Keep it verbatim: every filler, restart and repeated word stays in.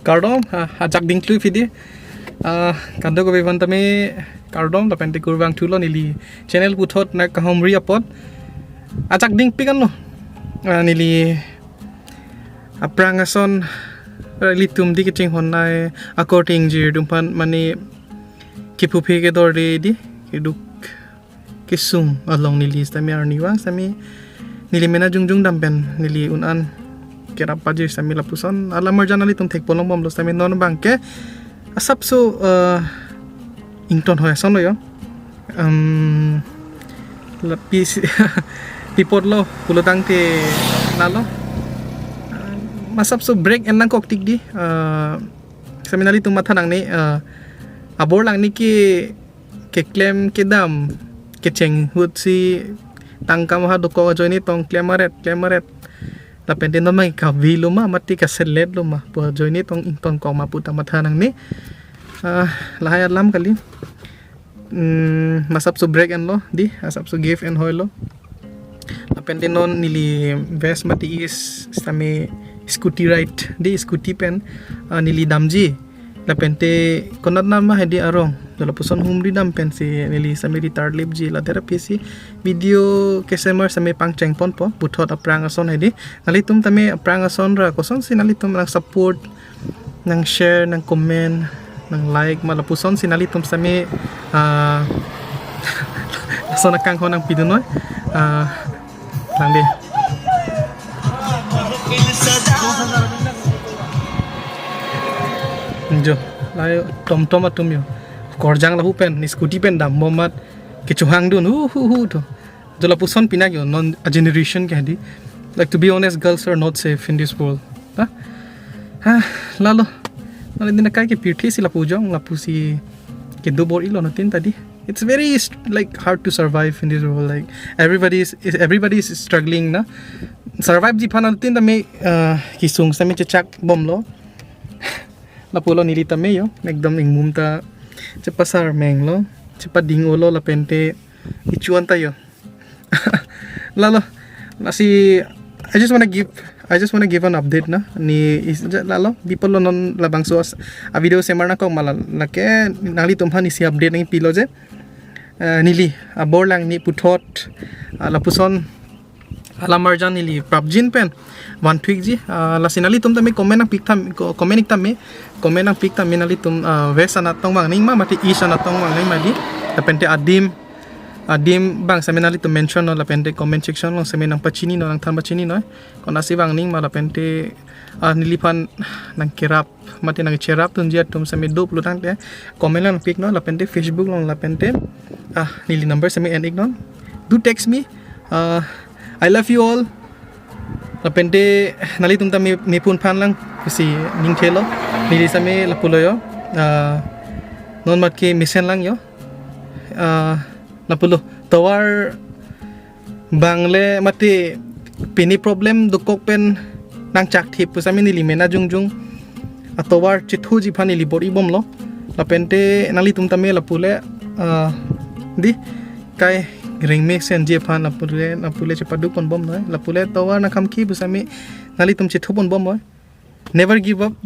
Kardom, ah, ajak dingklui pidi. Ah, kadokave aphan tame kardom, lapen te kurvangthulo neli channel puthot nangkahumri apot. Ajak dingpik anlo. Ah, neli aphrang ason, ah, ilitum di kachinghon nai akorte ingjir atum aphan mane kepuphe kedorde di, keduk kesung along neli sitame arnivang sitame neli mena jongjong dam pen neli un-an kerap pajir sitame lapuson alam arjan nanglitum thekponlongbomlo sitame non abangke asapso, eh, ingtonhoi asonlo yo. Em, la pi si-, pi apotlo pulo tangte lalo. Eh, masapso break en nangkok tik di. Eh, sitame nanglitum matha nangne, eh, abor langni ke keklem kedam kecheng ahut si tangka maha dokok ajoine tong klem aret, klem aret. Lapen te non abang kavelo ma, mate kaseletlo ma pu ajoine tong ingtonkok ma pu ta matha nangne. Ah, lahai alam kali. Hmm, masapso break enlo di, asapso gave enhoilo. Lapen te non neli west mate east sitame scooty ride di, scooty pen, ah, neli damji. Lapen te konat nama hedi arong. Lapuson humri dam pen si neli sitame retired lipji, la tera pisi video kesemar sitame pangchengponpo puthot aphrang ason hedi. Nanglitum tame aphrang ason ra kosonsi nanglitum nangsupport, nangshare, nangcomment, nanglike ma lapusonsi nanglitum sitame, ah, lason akanghon nangpidun noi. Ah, langde. Jo, layo tomtom atum yo. Korjang lahu pen, ne scooty pen dambom amat kechohangdun, hu, hu, hu, to. Jo lapuson pinak yo, non a generation ke hedi. Like, to be honest, girls are not safe in this world. Ha? Ha, lalo. Nale din akai ke pirthe si lapu jong, lapusi kedo bor-ilo non tin ta di. It's very st-, like, hard to survive in this world. Like, everybody is, is, everybody is struggling na. Survive ji aphan non tin tame, uh, kesung sitame chechakbomlo. Lapulo neli tame yo, ekdom ingmum ta chepasarmenglo, chepading-olo lapen te ichuan ta yo. Lalo, lasi, I just wanna give, I just wanna give an update na. Ne is, ja-, lalo, bipolo non labangso as-, a video semar nangkok ma la, lake nanglitum aphan isi update nangpilo je. Eh, neli, abor langni puthot, ah, lapuson alam arjan neli prapjin pen vanthuikji, ah, lasi nanglitum tame comment nangpik tham, ko-, comment ik tame, comment nangpik tame nanglitum, ah, west anat tong vangning ma, mate east anat tong vangning ma di. Lapen te adim, adim abang sitame nanglitum mention non, lapen te comment section along sitame nangpachini non, nangthan pachini non. Konatsi vangning ma lapen te, ah, neliphan nangkerap mate nangcherapdunji atum sitame do pulo tangte comment lang pik non, lapen te Facebook along, lapen te, ah, neli number sitame en ik non. Do text me. Ah, I love you all. Lapen te nanglitum ta me, me pun phan lang pusi ningthelo. Neli sitame lapulo yo. Ah, non mat ke mesen lang yo. Ah, lapulo. Tovar abang le mate pini problem dokok pen nangchakthip pu sitame neli mena jongjong atovar chethuji aphan neli bor-ibomlo. Lapen te nanglitum tame lapu le, ah, di kai rengme senji aphan lapu le, lapu le chepadukponbom noi. Lapu le tovar nangkhamki pu sitame nanglitum chethuponbom noi. Never give up.